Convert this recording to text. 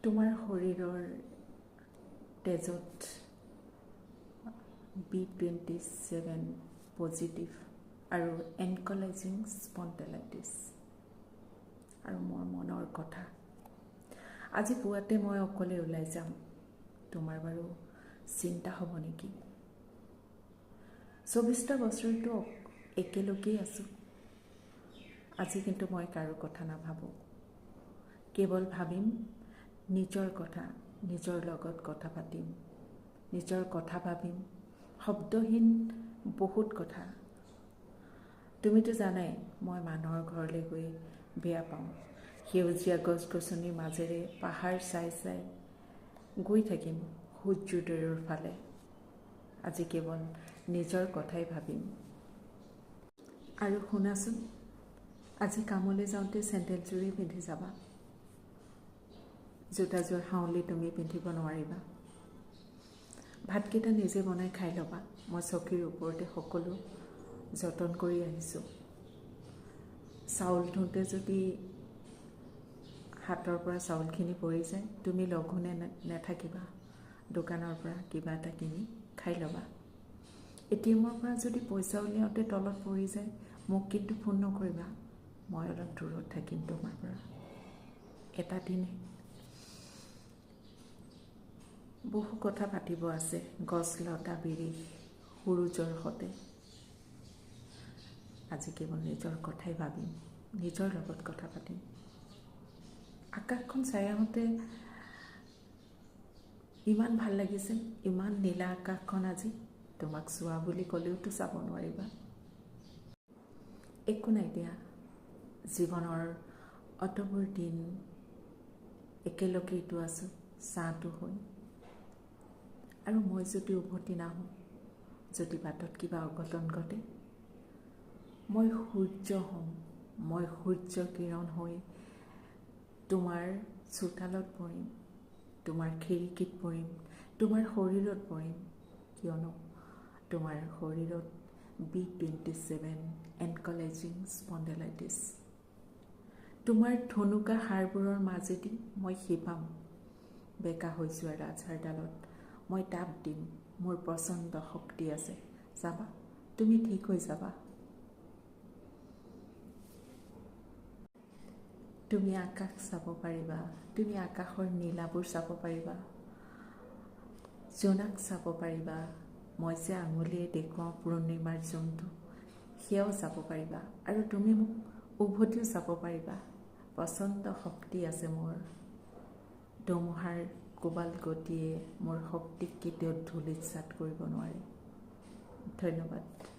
তোমাৰ শৰীৰৰ তেজত B 27 positive আৰু এংকাইলজিং স্পণ্ডেলাইটিছ। আৰু মোৰ মনৰ কথা, আজি পুৱাতে মই অকলে ওলাই যাম। তোমাৰ বাৰু চিন্তা হ'ব নেকি? 24টা বছৰটো একেলগেই আছোঁ। আজি কিন্তু মই কাৰো কথা নাভাবোঁ, কেৱল ভাবিম নিজৰ কথা। নিজৰ লগত কথা পাতিম, নিজৰ কথা ভাবিম, শব্দহীন বহুত কথা। তুমিতো জানাই, মই মানুহৰ ঘৰলৈ গৈ বেয়া পাওঁ। সেউজীয়া গছ গছনিৰ মাজেৰে পাহাৰ চাই চাই গৈ থাকিম সূৰ্যোদয়ৰ ফালে। আজি কেৱল নিজৰ কথাই ভাবিম। আৰু শুনাচোন, আজি কামলৈ যাওঁতে চেণ্ডেলযোৰেই পিন্ধি যাবা। জোতাযোৰ হাউলি তুমি পিন্ধিব নোৱাৰিবা। ভাতকেইটা নিজে বনাই খাই ল'বা। মই চকীৰ ওপৰতে সকলো যতন কৰি আহিছোঁ। চাউল ধোওঁতে যদি হাতৰ পৰা চাউলখিনি পৰি যায়, তুমি লঘোণে নাথাকিবা। দোকানৰ পৰা কিবা এটা কিনি খাই ল'বা। এ.টি.এমৰ পৰা যদি পইচা উলিয়াওঁতে তলত পৰি যায়, মোক কিন্তু ফোন নকৰিবা। মই অলপ দূৰত থাকিম তোমাৰ পৰা এটা দিনে। বহু কথা পাতিব আছে গছ লতা বিৰিখ সূৰুযৰ সতে। আজি কেৱল নিজৰ কথাই ভাবিম, নিজৰ লগত কথা পাতিম। আকাশখন চাই আহোঁতে ইমান ভাল লাগিছে, ইমান নীলা আকাশখন আজি। তোমাক চোৱা বুলি ক'লেওতো চাব নোৱাৰিবা। একো নাই দিয়া, জীৱনৰ অতবোৰ দিন একেলগেইতো আছোঁ ছাঁটো হৈ। আৰু মই যদি উভতি নাহোঁ, যদি বাটত কিবা অঘটন ঘটে, মই সূৰ্য হ'ম। মই সূৰ্য কিৰণ হৈ তোমাৰ চোতালত পৰিম, তোমাৰ খিৰিকীত পৰিম, তোমাৰ শৰীৰত পৰিম। কিয়নো তোমাৰ শৰীৰত B 27 ankylosing spondylitis. তোমাৰ ঠুনুকা হাড়বোৰৰ মাজেদি মই শিপাম। বেকা হৈ যোৱা ৰাজহাড়ডালত মই তাপ দিম। মোৰ প্ৰচণ্ড শক্তি আছে। যাবা, তুমি ঠিক হৈ যাবা। তুমি আকাশ চাব পাৰিবা, তুমি আকাশৰ নীলাবোৰ চাব পাৰিবা, জোনাক চাব পাৰিবা। মই যে আঙুলিয়ে দেখুৱাওঁ পূৰ্ণিমাৰ জোনটো, সেয়াও চাব পাৰিবা। আৰু তুমি মোক উভতিও চাব পাৰিবা। প্ৰচণ্ড শক্তি আছে মোৰ। ধুমুহাৰ কোবাল গতিয়ে মোৰ শক্তিক কেতিয়াও ধূলিত চাট কৰিব নোৱাৰে। ধন্যবাদ।